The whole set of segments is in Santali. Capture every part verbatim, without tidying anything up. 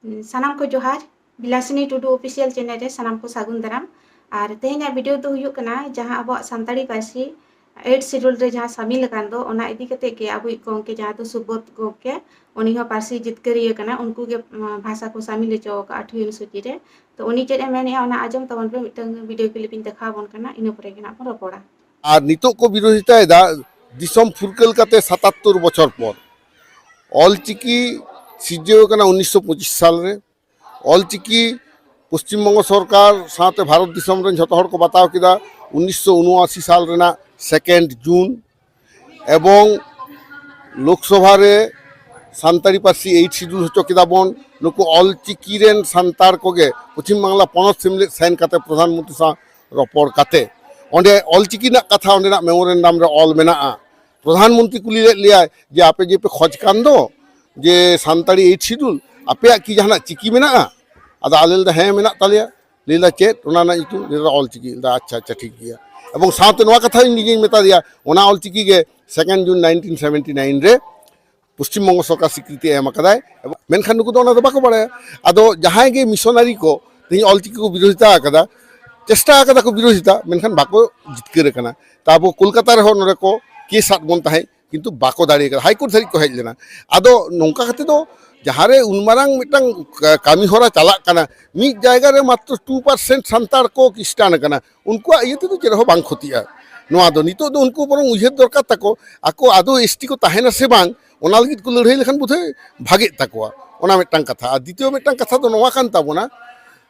ᱥᱟᱱᱟᱢ ᱠᱚ ᱡᱚᱦᱟᱨ᱾ ᱵᱤᱞᱟᱥᱤᱱᱤ ᱴᱩᱰᱩ ᱚᱯᱷᱤᱥᱤᱭᱟᱞ ᱪᱮᱱᱮᱞ ᱨᱮ ᱥᱟᱱᱟᱢ ᱠᱚ ᱥᱟᱹᱜᱩᱱ ᱫᱟᱨᱟᱢ᱾ ᱟᱨ ᱛᱮᱦᱮᱧᱟᱜ ᱵᱷᱤᱰᱤᱭᱳ ᱫᱚ ᱦᱩᱭᱩᱜ ᱠᱟᱱᱟ, ᱡᱟᱦᱟᱸ ᱟᱵᱚᱣᱟᱜ ᱥᱟᱱᱛᱟᱲᱤ ᱯᱟᱹᱨᱥᱤ ᱮᱭᱤᱴ ᱥᱤᱰᱩᱞ ᱨᱮ ᱡᱟᱦᱟᱸ ᱥᱟᱹᱢᱤᱞ ᱟᱠᱟᱱ ᱫᱚ, ᱚᱱᱟ ᱤᱫᱤ ᱠᱟᱛᱮ ᱜᱮ ᱟᱵᱚᱭᱤᱡ ᱜᱚᱢᱠᱮ, ᱡᱟᱦᱟᱸ ᱫᱚ ᱥᱩᱵᱳᱫᱷ ᱜᱚᱢᱠᱮ, ᱩᱱᱤ ᱦᱚᱸ ᱯᱟᱹᱨᱥᱤ ᱡᱤᱛᱠᱟᱹᱨᱤᱭᱟᱹ ᱠᱟᱱᱟ, ᱩᱱᱠᱩ ᱜᱮ, ᱩᱢ, ᱵᱷᱟᱥᱟ ᱠᱚ ᱥᱟᱹᱢᱤᱞ ᱦᱚᱪᱚ ᱟᱠᱟᱫᱼᱟ ᱟᱴᱷᱣᱤ ᱚᱱᱩᱥᱩᱪᱤ ᱨᱮ᱾ ᱛᱚ ᱩᱱᱤ ᱪᱮᱫ ᱮ ᱢᱮᱱᱮᱫᱼᱟ, ᱚᱱᱟ ᱟᱸᱡᱚᱢ ᱛᱟᱵᱚᱱ ᱯᱮ, ᱢᱤᱫᱴᱟᱝ ᱵᱷᱤᱰᱤᱭᱳ ᱠᱞᱤᱯ ᱤᱧ ᱫᱮᱠᱷᱟᱣ ᱟᱵᱚᱱ ᱠᱟᱱᱟ, ᱤᱱᱟᱹ ᱯᱚᱨᱮ ᱜᱮ ᱱᱟᱜ ᱵᱚᱱ ᱨᱚᱯᱚᱲᱟ᱾ ᱟᱨ ᱱᱤᱛᱚᱜ ᱠᱚ ᱵᱤᱨᱳᱫᱷᱤᱛᱟᱭᱮᱫᱟ, ᱫᱤᱥᱚᱢ ᱯᱷᱩᱨᱜᱟᱹᱞ ᱠᱟᱛᱮ ᱥᱟᱛᱟᱛᱛᱳᱨ ᱵᱚᱪᱷᱚᱨ ᱯᱚᱨ᱾ ᱚᱞᱪᱤᱠᱤ ᱥᱤᱨᱡᱟᱹᱣ ᱟᱠᱟᱱᱟ ᱩᱱᱤᱥᱥᱚ ᱯᱚᱸᱪᱤᱥ ᱥᱟᱞ ᱨᱮ᱾ ᱚᱞᱪᱤᱠᱤ ᱯᱚᱥᱪᱤᱢ ᱵᱚᱝᱜᱚ ᱥᱚᱨᱠᱟᱨ ᱥᱟᱶᱛᱮ ᱵᱷᱟᱨᱚᱛ ᱫᱤᱥᱚᱢ ᱨᱮᱱ ᱡᱷᱚᱛᱚ ᱦᱚᱲ ᱠᱚ ᱵᱟᱛᱟᱣ ᱠᱮᱫᱟ ᱩᱱᱤᱥᱥᱚ ᱩᱱᱚᱟᱥᱤ ᱥᱟᱞ ᱨᱮᱱᱟᱜ ᱥᱮᱠᱮᱱᱰ ᱡᱩᱱ᱾ ᱮᱵᱚᱝ ᱞᱳᱠᱥᱚᱵᱷᱟ ᱨᱮ ᱥᱟᱱᱛᱟᱲᱤ ᱯᱟᱹᱨᱥᱤ ᱮᱭᱤᱴ ᱥᱤᱰᱩᱞ ᱦᱚᱪᱚ ᱠᱮᱫᱟ ᱵᱚᱱ᱾ ᱱᱩᱠᱩ ᱚᱞᱪᱤᱠᱤ ᱨᱮᱱ ᱥᱟᱱᱛᱟᱲ ᱠᱚᱜᱮ ᱯᱚᱪᱷᱤᱢ ᱵᱟᱝᱞᱟ ᱯᱚᱱᱚᱛ ᱥᱮᱢᱞᱮᱫ ᱥᱮᱱ ᱠᱟᱛᱮ ᱯᱨᱚᱫᱷᱟᱱ ᱢᱚᱱᱛᱨᱤ ᱥᱟᱶ ᱨᱚᱯᱚᱲ ᱠᱟᱛᱮ ᱚᱸᱰᱮ ᱚᱞᱪᱤᱠᱤ ᱨᱮᱱᱟᱜ ᱠᱟᱛᱷᱟ ᱚᱸᱰᱮᱱᱟᱜ ᱢᱮᱢᱳᱨᱮᱱᱰᱟᱢ ᱨᱮ ᱚᱞ ᱢᱮᱱᱟᱜᱼᱟ᱾ ᱯᱨᱚᱫᱷᱟᱱ ᱢᱚᱱᱛᱨᱤ ᱠᱩᱞᱤ ᱞᱮᱫ ᱞᱮᱭᱟᱭ ᱡᱮ, "ᱟᱯᱮ ᱡᱮ ᱯᱮ ᱠᱷᱚᱡᱽ ᱠᱟᱱ ᱫᱚ ᱡᱮ ᱥᱟᱱᱛᱟᱲᱤ ᱮᱭᱤᱴ ᱥᱤᱰᱩᱞ, ᱟᱯᱮᱭᱟᱜ ᱠᱤ ᱡᱟᱦᱟᱱᱟᱜ ᱪᱤᱠᱤ ᱢᱮᱱᱟᱜᱼᱟ?" ᱟᱫᱚ ᱟᱞᱮ ᱞᱮᱫᱟ, "ᱦᱮᱸ, ᱢᱮᱱᱟᱜ ᱛᱟᱞᱮᱭᱟ᱾" ᱞᱟᱹᱭ ᱫᱟ, "ᱪᱮᱫ ᱚᱱᱟ ᱨᱮᱱᱟᱜ ᱧᱩᱛᱩᱢ?" ᱞᱟᱹᱭ ᱫᱟ, "ᱚᱞ ᱪᱤᱠᱤ᱾" ᱞᱟᱹᱭ ᱫᱟ, "ᱟᱪᱪᱷᱟ, ᱟᱪᱪᱷᱟ, ᱴᱷᱤᱠ ᱜᱮᱭᱟ᱾" ᱮᱵᱚᱝ ᱥᱟᱶᱛᱮ ᱱᱚᱣᱟ ᱠᱟᱛᱷᱟ ᱦᱚᱸ ᱤᱧ ᱱᱤᱡᱮᱧ ᱢᱮᱛᱟ ᱫᱮᱭᱟ, ᱚᱱᱟ ᱚᱞ ᱪᱤᱠᱤ ᱜᱮ ᱥᱮᱠᱮᱱᱰ ᱡᱩᱱ ᱱᱟᱭᱤᱱᱴᱤᱱ ᱥᱮᱵᱷᱮᱱᱴᱤ ᱱᱟᱭᱤᱱ ᱨᱮ ᱯᱚᱥᱪᱤᱢ ᱵᱚᱝᱜᱚ ᱥᱚᱨᱠᱟᱨ ᱥᱤᱠᱨᱤᱛᱤ ᱮᱢ ᱟᱠᱟᱫᱟᱭ᱾ ᱮᱵᱚᱝ ᱢᱮᱱᱠᱷᱟᱱ ᱱᱩᱠᱩ ᱫᱚ ᱚᱱᱟ ᱫᱚ ᱵᱟᱠᱚ ᱵᱟᱲᱟᱭᱟ᱾ ᱟᱫᱚ ᱡᱟᱦᱟᱸᱭ ᱜᱮ ᱢᱤᱥᱚᱱᱟᱨᱤ ᱠᱚ ᱛᱮᱦᱮᱧ ᱚᱞ ᱪᱤᱠᱤ ᱠᱚ ᱵᱤᱨᱳᱫᱷᱤᱛᱟ ᱟᱠᱟᱫᱟ, ᱪᱮᱥᱴᱟ ᱟᱠᱟᱫᱟ ᱠᱚ ᱵᱤᱨᱳᱫᱷᱤᱛᱟ, ᱢᱮᱱᱠᱷᱟᱱ ᱵᱟᱠᱚ ᱡᱤᱛᱠᱟᱹᱨ ᱟᱠᱟᱱᱟ᱾ ᱛᱟ ᱟᱵᱚ ᱠᱳᱞᱠᱟᱛᱟ ᱨᱮᱦᱚᱸ ᱱᱚᱰᱮ ᱠᱚ ᱠᱮᱥ ᱟᱫ ᱵᱚᱱ ᱛᱟᱦᱮᱸᱫ, ᱠᱤᱱᱛᱩ ᱵᱟᱠᱚ ᱫᱟᱲᱮ ᱠᱟᱫᱟ, ᱦᱟᱭᱠᱳᱨᱴ ᱫᱷᱟᱹᱨᱤᱡ ᱠᱚ ᱦᱮᱡ ᱞᱮᱱᱟ᱾ ᱟᱫᱚ ᱱᱚᱝᱠᱟ ᱠᱟᱛᱮ ᱫᱚ ᱡᱟᱦᱟᱸᱨᱮ ᱩᱱ ᱢᱟᱨᱟᱝ ᱢᱤᱫᱴᱟᱝ ᱠᱟ-, ᱠᱟᱹᱢᱤ ᱦᱚᱨᱟ ᱪᱟᱞᱟᱜ ᱠᱟᱱᱟ, ᱢᱤᱫ ᱡᱟᱭᱜᱟ ᱨᱮ ᱢᱟᱛᱨᱚ ᱴᱩ ᱯᱟᱨᱥᱮᱱᱴ ᱥᱟᱱᱛᱟᱲ ᱠᱚ ᱠᱷᱨᱤᱥᱴᱟᱱ ᱟᱠᱟᱱᱟ, ᱩᱱᱠᱩᱣᱟᱜ ᱤᱭᱟᱹ ᱛᱮᱫᱚ ᱪᱮᱫ ᱦᱚᱸ ᱵᱟᱝ ᱠᱷᱚᱛᱤᱜᱼᱟ᱾ ᱱᱚᱣᱟ ᱫᱚ ᱱᱤᱛᱚᱜ ᱫᱚ ᱩᱱᱠᱩ ᱵᱚᱨᱚᱝ ᱩᱭᱦᱟᱹᱨ ᱫᱚᱨᱠᱟᱨ ᱛᱟᱠᱚ, ᱟᱠᱚ ᱟᱫᱚ ᱮᱥ ᱴᱤ ᱠᱚ ᱛᱟᱦᱮᱱᱟ ᱥᱮ ᱵᱟᱝ, ᱚᱱᱟ ᱞᱟᱹᱜᱤᱫ ᱠᱚ ᱞᱟᱹᱲᱦᱟᱹᱭ ᱞᱮᱠᱷᱟᱱ ᱵᱳᱫᱷᱚᱭ ᱵᱷᱟᱜᱮᱜ ᱛᱟᱠᱚᱣᱟ᱾ ᱚᱱᱟ ᱢᱤᱫᱴᱟᱝ ᱠᱟᱛᱷᱟ᱾ ᱟᱨ ᱫᱤᱛᱤᱭᱚ ᱢᱤᱫᱴᱟᱝ ᱠᱟᱛᱷᱟ ᱫᱚ ᱱᱚᱣᱟ ᱠᱟᱱ ᱛᱟᱵᱚᱱᱟ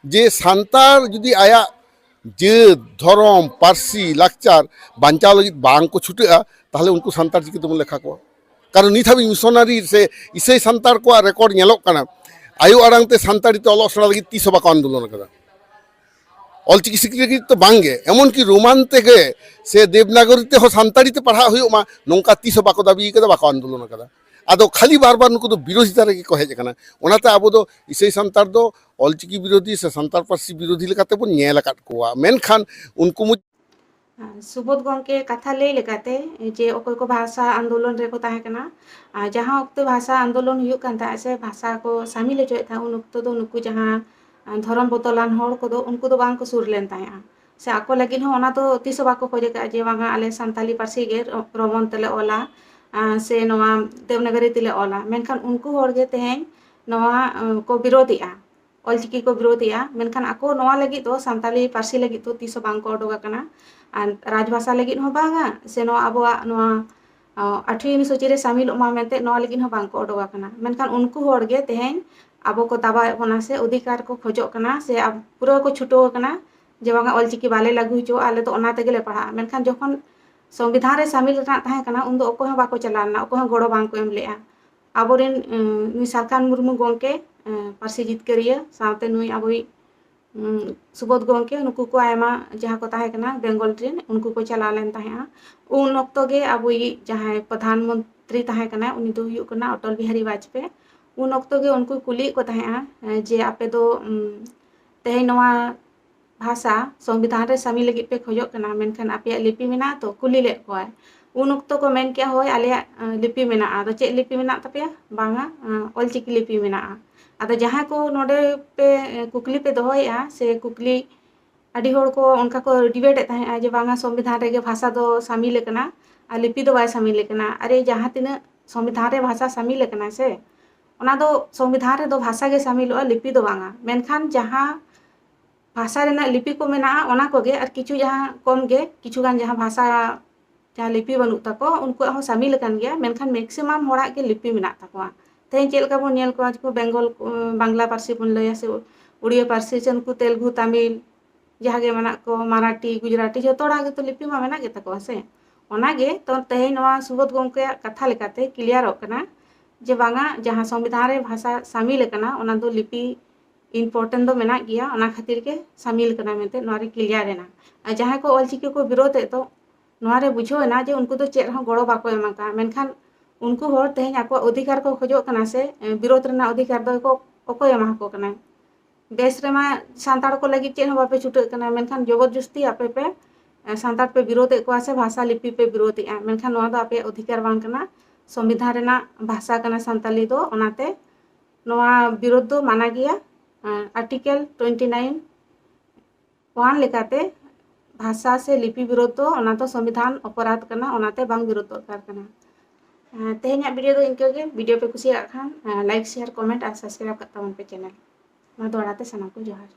ᱡᱮ ᱥᱟᱱᱛᱟᱲ ᱡᱩᱫᱤ ᱟᱭᱟᱜ ᱡᱟᱹᱛ, ᱫᱷᱚᱨᱚᱢ, ᱯᱟᱹᱨᱥᱤ, ᱞᱟᱠᱪᱟᱨ ᱵᱟᱧᱪᱟᱣ ᱞᱟᱹᱜᱤᱫ ᱵᱟᱝ ᱠᱚ ᱪᱷᱩᱴᱟᱹᱜᱼᱟ, ᱛᱟᱦᱚᱞᱮ ᱩᱱᱠᱩ ᱥᱟᱱᱛᱟᱲ ᱪᱤᱠᱟᱹ ᱛᱮᱵᱚᱱ ᱞᱮᱠᱷᱟ ᱠᱚᱣᱟ? ᱠᱟᱨᱚᱱ ᱱᱤᱛ ᱦᱟᱹᱵᱤᱡ ᱢᱤᱥᱚᱱᱟᱨᱤ ᱥᱮ ᱤᱥᱟᱹᱭ ᱥᱟᱱᱛᱟᱲ ᱠᱚᱣᱟᱜ ᱨᱮᱠᱚᱨᱰ ᱧᱮᱞᱚᱜ ᱠᱟᱱᱟ, ᱟᱭᱳ ᱟᱲᱟᱝ ᱛᱮ ᱥᱟᱱᱛᱟᱲᱤ ᱛᱮ ᱚᱞᱚᱜ ᱥᱮᱬᱟ ᱞᱟᱹᱜᱤᱫ ᱛᱤᱥ ᱦᱚᱸ ᱵᱟᱠᱚ ᱟᱱᱫᱳᱞᱚᱱ ᱟᱠᱟᱫᱟ᱾ ᱚᱞᱪᱤᱠᱤ ᱥᱤᱠᱨᱤᱛᱤ ᱞᱟᱹᱜᱤᱫ ᱛᱚ ᱵᱟᱝᱜᱮ, ᱮᱢᱚᱱᱠᱤ ᱨᱳᱢᱟᱱ ᱛᱮᱜᱮ ᱥᱮ ᱫᱮᱵᱽᱱᱟᱜᱚᱨᱤ ᱛᱮᱦᱚᱸ ᱥᱟᱱᱛᱟᱲᱤ ᱛᱮ ᱯᱟᱲᱦᱟᱜ ᱦᱩᱭᱩᱜ ᱢᱟ, ᱱᱚᱝᱠᱟ ᱛᱤᱥ ᱦᱚᱸ ᱵᱟᱠᱚ ᱫᱟᱹᱵᱤ ᱟᱠᱟᱫᱟ, ᱵᱟᱠᱚ ᱟᱱᱫᱳᱞᱚᱱ ᱟᱠᱟᱫᱟ᱾ ᱟᱫᱚ ᱠᱷᱟᱹᱞᱤ ᱵᱟᱨ ᱵᱟᱨ ᱱᱩᱠᱩ ᱫᱚ ᱵᱤᱨᱳᱫᱷᱤᱛᱟ ᱨᱮᱜᱮ ᱠᱚ ᱦᱮᱡ ᱟᱠᱟᱱᱟ᱾ ᱚᱱᱟᱛᱮ ᱟᱵᱚ ᱫᱚ ᱤᱥᱟᱹᱭ ᱥᱟᱱᱛᱟᱲ ᱫᱚ ᱚᱞᱪᱤᱠᱤ ᱵᱤᱨᱳᱫᱷᱤ ᱥᱮ ᱥᱟᱱᱛᱟᱲ ᱯᱟᱹᱨᱥᱤ ᱵᱤᱨᱳᱫᱷᱤ ᱞᱮᱠᱟᱛᱮ ᱵᱚᱱ ᱧᱮᱞ ᱟᱠᱟᱫ ᱠᱚᱣᱟ᱾ ᱢᱮᱱᱠᱷᱟᱱ ᱩᱱᱠᱩ ᱢᱩᱫᱽ ᱥᱩᱵᱳᱫᱷ ᱜᱚᱢᱠᱮ ᱠᱟᱛᱷᱟ ᱞᱟᱹᱭ ᱞᱮᱠᱟᱛᱮ, ᱡᱮ ᱚᱠᱚᱭ ᱠᱚ ᱵᱷᱟᱥᱟ ᱟᱱᱫᱳᱞᱚᱱ ᱨᱮᱠᱚ ᱛᱟᱦᱮᱸ ᱠᱟᱱᱟ, ᱟᱨ ᱡᱟᱦᱟᱸ ᱚᱠᱛᱚ ᱵᱷᱟᱥᱟ ᱟᱱᱫᱳᱞᱚᱱ ᱦᱩᱭᱩᱜ ᱠᱟᱱ ᱛᱟᱦᱮᱸᱫ ᱥᱮ ᱵᱷᱟᱥᱟ ᱠᱚ ᱥᱟᱢᱤᱞ ᱦᱚᱪᱚᱭᱮᱫ ᱛᱟᱦᱮᱸᱫ, ᱩᱱ ᱚᱠᱛᱚ ᱫᱚ ᱱᱩᱠᱩ ᱡᱟᱦᱟᱸ ᱫᱷᱚᱨᱚᱢ ᱵᱚᱛᱚᱞᱟᱱ ᱦᱚᱲ ᱠᱚᱫᱚ, ᱩᱱᱠᱩ ᱫᱚ ᱵᱟᱝ ᱠᱚ ᱥᱩᱨ ᱞᱮᱱ ᱛᱟᱦᱮᱸᱫᱼᱟ᱾ ᱥᱮ ᱟᱠᱚ ᱞᱟᱹᱜᱤᱫ ᱦᱚᱸ ᱚᱱᱟ ᱫᱚ ᱛᱤᱥ ᱦᱚᱸ ᱵᱟᱠᱚ ᱠᱷᱚᱡ ᱟᱠᱟᱫᱼᱟ ᱡᱮ ᱵᱟᱝᱟ ᱟᱞᱮ ᱥᱟᱱᱛᱟᱞᱤ ᱯᱟᱹᱨᱥᱤ ᱜᱮ ᱨᱚ-, ᱨᱚᱢᱚᱱ ᱛᱮᱞᱮ ᱚᱞᱟ, ᱟᱨ ᱥᱮ ᱱᱚᱣᱟ ᱫᱮᱵᱽᱱᱟᱜᱚᱨᱤ ᱛᱮᱞᱮ ᱚᱞᱟ᱾ ᱢᱮᱱᱠᱷᱟᱱ ᱩᱱᱠᱩ ᱦᱚᱲ ᱜᱮ ᱛᱮᱦᱮᱧ ᱱᱚᱣᱟ, ᱟᱸ, ᱠᱚ ᱵᱤᱨᱳᱫᱷᱮᱜᱼᱟ, ᱚᱞᱪᱤᱠᱤ ᱠᱚ ᱵᱤᱨᱳᱫᱷᱮᱜᱼᱟ᱾ ᱢᱮᱱᱠᱷᱟᱱ ᱟᱠᱚ ᱱᱚᱣᱟ ᱞᱟᱹᱜᱤᱫ ᱫᱚ, ᱥᱟᱱᱛᱟᱞᱤ ᱯᱟᱹᱨᱥᱤ ᱞᱟᱹᱜᱤᱫ ᱫᱚ ᱛᱤᱥ ᱦᱚᱸ ᱵᱟᱝ ᱠᱚ ᱚᱰᱚᱠ ᱟᱠᱟᱱᱟ᱾ ᱟᱨ ᱨᱟᱡᱽᱵᱷᱟᱥᱟ ᱞᱟᱹᱜᱤᱫ ᱦᱚᱸ ᱵᱟᱝᱟ, ᱥᱮ ᱱᱚᱣᱟ ᱟᱵᱚᱣᱟᱜ ᱱᱚᱣᱟ, ᱟᱸ, ᱟᱴᱷᱣᱤ ᱚᱱᱩᱥᱩᱪᱤ ᱨᱮ ᱥᱟᱢᱤᱞᱚᱜ ᱢᱟ ᱢᱮᱱᱛᱮ ᱱᱚᱣᱟ ᱞᱟᱹᱜᱤᱫ ᱦᱚᱸ ᱵᱟᱝ ᱠᱚ ᱚᱰᱚᱠ ᱟᱠᱟᱱᱟ᱾ ᱢᱮᱱᱠᱷᱟᱱ ᱩᱱᱠᱩ ᱦᱚᱲ ᱜᱮ ᱛᱮᱦᱮᱧ ᱟᱵᱚ ᱠᱚ ᱫᱟᱵᱟᱣᱮᱫ ᱵᱚᱱᱟ ᱥᱮ ᱚᱫᱷᱤᱠᱟᱨ ᱠᱚ ᱠᱷᱚᱡᱚᱜ ᱠᱟᱱᱟ, ᱥᱮ ᱟᱵ-, ᱯᱩᱨᱟᱹ ᱠᱚ ᱪᱷᱩᱴᱟᱹᱣ ᱟᱠᱟᱱᱟ ᱡᱮ ᱵᱟᱝᱟ ᱚᱞᱪᱤᱠᱤ ᱵᱟᱞᱮ ᱞᱟᱹᱜᱩ ᱦᱚᱪᱚᱣᱟᱜᱼᱟ, ᱟᱞᱮ ᱫᱚ ᱚᱱᱟ ᱛᱮᱜᱮ ᱞᱮ ᱯᱟᱲᱦᱟᱜᱼᱟ᱾ ᱢᱮᱱᱠᱷᱟᱱ ᱡᱚᱠᱷᱚᱱ ᱥᱚᱝᱵᱤᱫᱷᱟᱱ ᱨᱮ ᱥᱟᱢᱤᱞ ᱨᱮᱱᱟᱜ ᱛᱟᱦᱮᱸ ᱠᱟᱱᱟ, ᱩᱱᱫᱚ ᱚᱠᱚᱭ ᱦᱚᱸ ᱵᱟᱠᱚ ᱪᱟᱞᱟᱣ ᱞᱮᱱᱟ, ᱚᱠᱚᱭ ᱦᱚᱸ ᱜᱚᱲᱚ ᱵᱟᱝ ᱠᱚ ᱮᱢ ᱞᱮᱜᱼᱟ᱾ ᱟᱵᱚᱨᱮᱱ, ᱩᱸ, ᱱᱩᱭ ᱥᱟᱨᱠᱷᱟᱱ ᱢᱩᱨᱢᱩ ᱜᱚᱢᱠᱮ, ᱩᱸ, ᱯᱟᱹᱨᱥᱤ ᱡᱤᱛᱠᱟᱹᱨᱤᱭᱟᱹ, ᱥᱟᱶᱛᱮ ᱱᱩᱭ ᱟᱵᱚᱭᱤᱡ, ᱩᱸ, ᱥᱩᱵᱳᱫᱷ ᱜᱚᱢᱠᱮ, ᱱᱩᱠᱩ ᱠᱚ ᱟᱭᱢᱟ ᱡᱟᱦᱟᱸ ᱠᱚ ᱛᱟᱦᱮᱸ ᱠᱟᱱᱟ ᱵᱮᱝᱜᱚᱞ ᱨᱮᱱ, ᱩᱱᱠᱩ ᱠᱚ ᱪᱟᱞᱟᱣ ᱞᱮᱱ ᱛᱟᱦᱮᱸᱜᱼᱟ᱾ ᱩᱱ ᱚᱠᱛᱚ ᱜᱮ ᱟᱵᱚᱭᱤᱡ ᱡᱟᱦᱟᱸᱭ ᱯᱨᱚᱫᱷᱟᱱ ᱢᱚᱱᱛᱨᱤ ᱛᱟᱦᱮᱸ ᱠᱟᱱᱟ, ᱩᱱᱤ ᱫᱚ ᱦᱩᱭᱩᱜ ᱠᱟᱱᱟ ᱚᱴᱚᱞ ᱵᱤᱦᱟᱨᱤ ᱵᱟᱡᱽᱯᱮᱭᱤ᱾ ᱩᱱ ᱚᱠᱛᱚ ᱜᱮ ᱩᱱᱠᱩ ᱠᱩᱞᱤᱭᱮᱫ ᱠᱚ ᱛᱟᱦᱮᱸᱜᱼᱟ, ᱮᱸ, ᱡᱮ ᱟᱯᱮ ᱫᱚ, ᱩᱸ, ᱛᱮᱦᱮᱧ ᱱᱚᱣᱟ ᱵᱷᱟᱥᱟ ᱥᱚᱝᱵᱤᱫᱷᱟᱱ ᱨᱮ ᱥᱟᱢᱤᱞ ᱞᱟᱹᱜᱤᱫ ᱯᱮ ᱠᱷᱚᱡᱚᱜ ᱠᱟᱱᱟ, ᱢᱮᱱᱠᱷᱟᱱ ᱟᱯᱮᱭᱟᱜ ᱞᱤᱯᱤ ᱢᱮᱱᱟᱜᱼᱟ ᱛᱚ? ᱠᱩᱞᱤ ᱞᱮᱫ ᱠᱚᱣᱟᱭ᱾ ᱩᱱ ᱚᱠᱛᱚ ᱠᱚ ᱢᱮᱱ ᱠᱮᱜᱼᱟ, "ᱦᱳᱭ, ᱟᱞᱮᱭᱟᱜ, ᱟᱸ, ᱞᱤᱯᱤ ᱢᱮᱱᱟᱜᱼᱟ᱾" ᱟᱫᱚ ᱪᱮᱫ ᱞᱤᱯᱤ ᱢᱮᱱᱟᱜ ᱛᱟᱯᱮᱭᱟ? ᱵᱟᱝᱟ, ᱟᱸ, ᱚᱞᱪᱤᱠᱤ ᱞᱤᱯᱤ ᱢᱮᱱᱟᱜᱼᱟ᱾ ᱟᱫᱚ ᱡᱟᱦᱟᱸᱭ ᱠᱚ ᱱᱚᱰᱮ ᱯᱮ, ᱮ, ᱠᱩᱠᱞᱤ ᱯᱮ ᱫᱚᱦᱚᱭᱮᱜᱼᱟ, ᱥᱮ ᱠᱩᱠᱞᱤ, ᱟᱹᱰᱤ ᱦᱚᱲ ᱠᱚ ᱚᱱᱠᱟ ᱠᱚ ᱰᱤᱵᱮᱴ ᱮᱫ ᱛᱟᱦᱮᱸᱜᱼᱟ ᱡᱮ ᱵᱟᱝᱟ, ᱥᱚᱝᱵᱤᱫᱷᱟᱱ ᱨᱮᱜᱮ ᱵᱷᱟᱥᱟ ᱫᱚ ᱥᱟᱢᱤᱞ ᱟᱠᱟᱱᱟ ᱟᱨ ᱞᱤᱯᱤ ᱫᱚ ᱵᱟᱭ ᱥᱟᱢᱤᱞ ᱟᱠᱟᱱᱟ᱾ ᱟᱨᱮ, ᱡᱟᱦᱟᱸ ᱛᱤᱱᱟᱹᱜ ᱥᱚᱝᱵᱤᱫᱷᱟᱱ ᱨᱮ ᱵᱷᱟᱥᱟ ᱥᱟᱢᱤᱞ ᱟᱠᱟᱱᱟ ᱥᱮ, ᱚᱱᱟ ᱫᱚ ᱥᱚᱝᱵᱤᱫᱷᱟᱱ ᱨᱮᱫᱚ ᱵᱷᱟᱥᱟ ᱜᱮ ᱥᱟᱢᱤᱞᱚᱜᱼᱟ, ᱞᱤᱯᱤ ᱫᱚ ᱵᱟᱝᱟ᱾ ᱢᱮᱱᱠᱷᱟᱱ ᱡᱟᱦᱟᱸ ᱵᱷᱟᱥᱟ ᱨᱮᱱᱟᱜ ᱞᱤᱯᱤ ᱠᱚ ᱢᱮᱱᱟᱜᱼᱟ, ᱚᱱᱟ ᱠᱚᱜᱮ, ᱟᱨ ᱠᱤᱪᱷᱩ ᱡᱟᱦᱟᱸ ᱠᱚᱢ ᱜᱮ, ᱠᱤᱪᱷᱩ ᱜᱟᱱ ᱡᱟᱦᱟᱸ ᱵᱷᱟᱥᱟ, ᱡᱟᱦᱟᱸ ᱞᱤᱯᱤ ᱵᱟᱹᱱᱩᱜ ᱛᱟᱠᱚ, ᱩᱱᱠᱩᱣᱟᱜ ᱦᱚᱸ ᱥᱟᱢᱤᱞ ᱟᱠᱟᱱ ᱜᱮᱭᱟ, ᱢᱮᱱᱠᱷᱟᱱ ᱢᱮᱠᱥᱤᱢᱟᱢ ᱦᱚᱲᱟᱜ ᱜᱮ ᱞᱤᱯᱤ ᱢᱮᱱᱟᱜ ᱛᱟᱠᱚᱣᱟ᱾ ᱛᱮᱦᱮᱧ ᱪᱮᱫ ᱞᱮᱠᱟ ᱵᱚᱱ ᱧᱮᱞ ᱠᱚᱣᱟ, ᱡᱮ ᱵᱮᱝᱜᱚᱞ, ᱩᱸ, ᱵᱟᱝᱞᱟ ᱯᱟᱹᱨᱥᱤ ᱵᱚᱱ ᱞᱟᱹᱭᱟ, ᱥᱮ ᱩᱲᱤᱭᱟ ᱯᱟᱹᱨᱥᱤ, ᱥᱮ ᱩᱱᱠᱩ ᱛᱮᱞᱜᱩ, ᱛᱟᱢᱤᱞ, ᱡᱟᱦᱟᱸ ᱜᱮ ᱢᱮᱱᱟᱜ ᱠᱚ, ᱢᱟᱨᱟᱴᱷᱤ, ᱜᱩᱡᱽᱨᱟᱴᱤ, ᱡᱷᱚᱛᱚ ᱦᱚᱲᱟᱜ ᱜᱮᱛᱚ ᱞᱤᱯᱤ ᱢᱟ ᱢᱮᱱᱟᱜ ᱜᱮ ᱛᱟᱠᱚᱣᱟ ᱥᱮ᱾ ᱚᱱᱟᱜᱮ ᱛᱚ ᱛᱮᱦᱮᱧ ᱱᱚᱣᱟ ᱥᱩᱵᱳᱫᱷ ᱜᱚᱢᱠᱮᱭᱟᱜ ᱠᱟᱛᱷᱟ ᱞᱮᱠᱟᱛᱮ ᱠᱞᱤᱭᱟᱨᱚᱜ ᱠᱟᱱᱟ ᱡᱮ ᱵᱟᱝᱟ, ᱡᱟᱦᱟᱸ ᱥᱚᱝᱵᱤᱫᱷᱟᱱ ᱨᱮ ᱵᱷᱟᱥᱟ ᱥᱟᱢᱤᱞ ᱟᱠᱟᱱᱟ, ᱚᱱᱟ ᱫᱚ ᱞᱤᱯᱤ ᱤᱢᱯᱚᱨᱴᱮᱱᱴ ᱫᱚ ᱢᱮᱱᱟᱜ ᱜᱮᱭᱟ, ᱚᱱᱟ ᱠᱷᱟᱹᱛᱤᱨ ᱜᱮ ᱥᱟᱢᱤᱞ ᱠᱟᱱᱟ ᱢᱮᱱᱛᱮ ᱱᱚᱣᱟ ᱨᱮ ᱠᱞᱤᱭᱟᱨ ᱮᱱᱟ᱾ ᱟᱨ ᱡᱟᱦᱟᱸᱭ ᱠᱚ ᱚᱞᱪᱤᱠᱤ ᱠᱚ ᱵᱤᱨᱳᱫᱷ ᱮᱫ ᱫᱚ, ᱱᱚᱣᱟ ᱨᱮ ᱵᱩᱡᱷᱟᱹᱣ ᱮᱱᱟ ᱡᱮ ᱩᱱᱠᱩ ᱫᱚ ᱪᱮᱫ ᱨᱮᱦᱚᱸ ᱜᱚᱲᱚ ᱵᱟᱠᱚ ᱮᱢ ᱟᱠᱟᱫᱼᱟ, ᱢᱮᱱᱠᱷᱟᱱ ᱩᱱᱠᱩ ᱦᱚᱲ ᱛᱮᱦᱮᱧ ᱟᱠᱚᱣᱟᱜ ᱚᱫᱷᱤᱠᱟᱨ ᱠᱚ ᱠᱷᱚᱡᱚᱜ ᱠᱟᱱᱟ ᱥᱮ, ᱮ, ᱵᱤᱨᱳᱫᱷ ᱨᱮᱱᱟᱜ ᱚᱫᱷᱤᱠᱟᱨ ᱫᱚ ᱚᱠᱚ-, ᱚᱠᱚᱭ ᱮᱢᱟ ᱠᱚ ᱠᱟᱱᱟ? ᱵᱮᱥ ᱨᱮᱢᱟ ᱥᱟᱱᱛᱟᱲ ᱠᱚ ᱞᱟᱹᱜᱤᱫ ᱪᱮᱫ ᱦᱚᱸ ᱵᱟᱯᱮ ᱪᱷᱩᱴᱟᱹᱜ ᱠᱟᱱᱟ, ᱢᱮᱱᱠᱷᱟᱱ ᱡᱚᱵᱚᱨ ᱡᱚᱥᱛᱤ ᱟᱯᱮ ᱯᱮ, ᱥᱟᱱᱛᱟᱲ ᱯᱮ ᱵᱤᱨᱳᱫᱮᱫ ᱠᱚᱣᱟ ᱥᱮ ᱵᱷᱟᱥᱟ ᱞᱤᱯᱤ ᱯᱮ ᱵᱤᱨᱳᱫᱮᱜᱼᱟ, ᱢᱮᱱᱠᱷᱟᱱ ᱱᱚᱣᱟ ᱫᱚ ᱟᱯᱮᱭᱟᱜ ᱚᱫᱷᱤᱠᱟᱨ ᱵᱟᱝ ᱠᱟᱱᱟ᱾ ᱥᱚᱝᱵᱤᱫᱷᱟᱱ ᱨᱮᱱᱟᱜ ᱵᱷᱟᱥᱟ ᱠᱟᱱᱟ ᱥᱟᱱᱛᱟᱞᱤ ᱫᱚ, ᱚᱱᱟᱛᱮ ᱱᱚᱣᱟ ᱵᱤᱨᱳᱫ ᱫᱚ ᱢᱟᱱᱟ ᱜᱮᱭᱟ᱾ ᱟᱨᱴᱤᱠᱮᱞ ᱴᱩᱭᱮᱱᱴᱤ ᱱᱟᱭᱤᱱ ᱳᱣᱟᱱ ᱞᱮᱠᱟᱛᱮ ᱵᱷᱟᱥᱟ ᱥᱮ ᱞᱤᱯᱤ ᱵᱤᱨᱳᱫ ᱫᱚ ᱚᱱᱟ ᱫᱚ ᱥᱚᱝᱵᱤᱫᱷᱟᱱ ᱚᱯᱚᱨᱟᱫᱷ ᱠᱟᱱᱟ, ᱚᱱᱟᱛᱮ ᱵᱟᱝ ᱵᱤᱨᱳᱫ ᱫᱚᱨᱠᱟᱨ ᱠᱟᱱᱟ᱾ ᱛᱮᱦᱮᱧᱟᱜ ᱵᱷᱤᱰᱤᱭᱳ ᱫᱚ ᱤᱱᱠᱟᱹ ᱜᱮ᱾ ᱵᱷᱤᱰᱤᱭᱳ ᱯᱮ ᱠᱩᱥᱤᱭᱟᱜ ᱠᱷᱟᱱ ᱞᱟᱭᱤᱠ, ᱥᱮᱭᱟᱨ, ᱠᱚᱢᱮᱱᱴ ᱟᱨ ᱥᱟᱵᱥᱠᱨᱟᱭᱤᱵ ᱠᱟᱜ ᱛᱟᱵᱚᱱ ᱯᱮ ᱪᱮᱱᱮᱞ᱾ ᱢᱟ ᱫᱚᱦᱲᱟ ᱛᱮ ᱥᱟᱱᱟᱢ ᱠᱚ ᱡᱚᱦᱟᱨ᱾